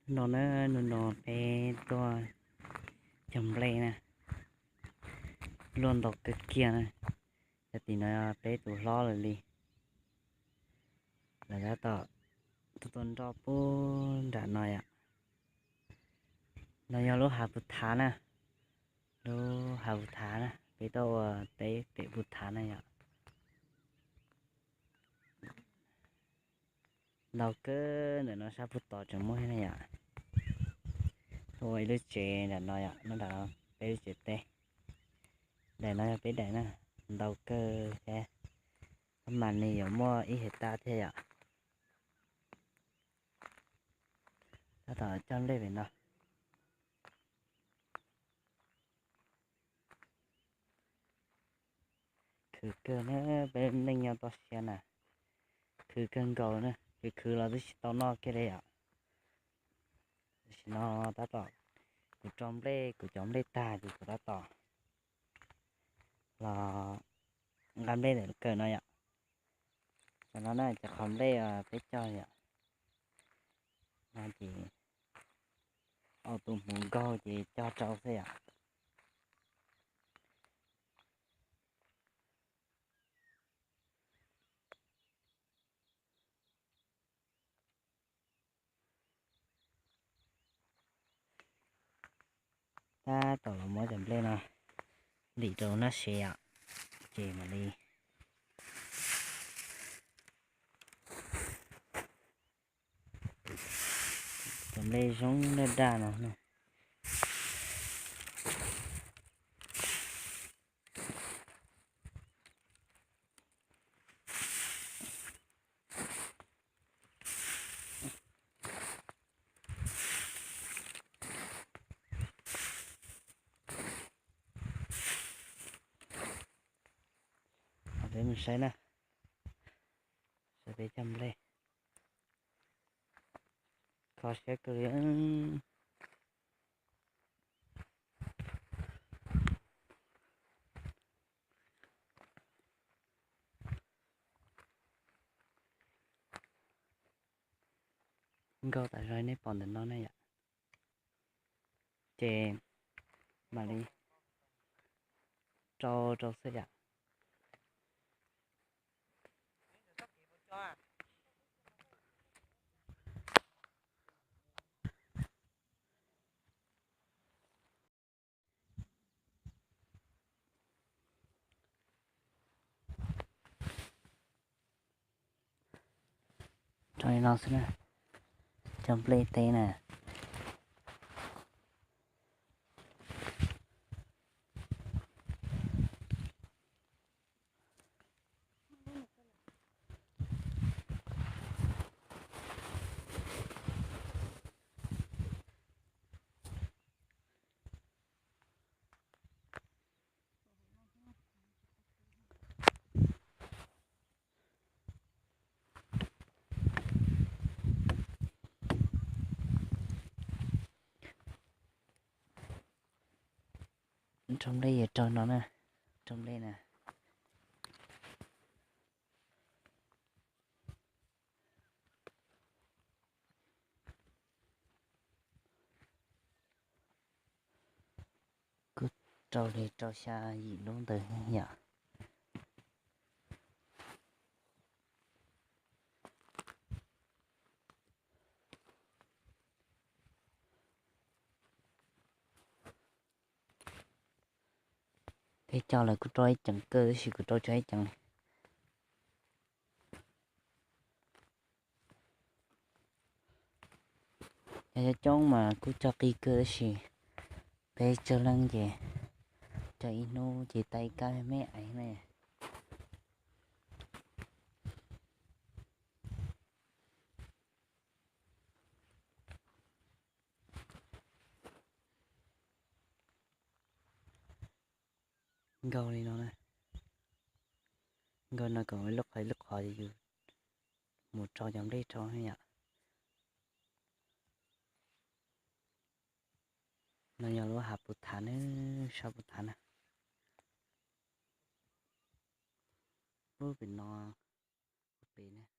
Hnub no na, hnub no peb tuaj cog nplej na, luaj ntau kawg kiag na. Cov tim no peb tus hlob lawm li, lawv tab tom tuaj tuaj nroj pub nram no yom. No yog lub hav Pus Thav na, lub hav Pus Thav na, peb tuaj ua teb pem Pus Thav na yom. Ntau kawg, ntawm no sab pug tod tseem muaj thiab na yom. Tuaj ua ib lub tsev nram no yom, nram no peb lub tsev teb. Daim no yog peb daim na, ntau kawg thiab, mas nws yuav muaj ib hais tag thiab yom. Tab tom cog nplej pem no. Khwv kawg na, peb neej nyob toj siab na, khwv kawg nkaus na, khwv khwv los twb tsis tau noj kiag li yom. Tam sim no tab tom kuv rau nplej, kuv cov nplej tag ces kuv tab tom los nqa nplej ntawm kawm no yom. Tam no na cov qhov nplej peb cog yom, no ces ob tug hmuv nkaug ces cog rau xwb yom. Tab tom los muab cov nplej no ntim rau nab sev yom, ces mam li cov nplej zoo daj daj no. Peb mus saib na, saib peb cov nplej, kho siab kawg li. Nkaug tas zog nej pom ntawm no ne yom. Ces mam li rau rau xwb yom. Rau li no xwb na, cov nplej teb na. Rau nplej yuav rau no na, rau nplej na. Kuj rau li rau xya yim lub ntawd yom. Peb cog lawm kuj rau ib ceev kawg tab sis kuv rau tso ib ceev li. Cov coob coob mas kuj cog qis kawg tab sis peb tsawg leej ces cog ib hnub ces tag ib kab me me aiv ne. Nkaug li no na, nkaug no kom ib lub qhov ib lub qhov yus mus rau cov nplej rau yom. No yog lub hav Pus Thav na, sab Pus Thav na. Ub, pem no, pem na.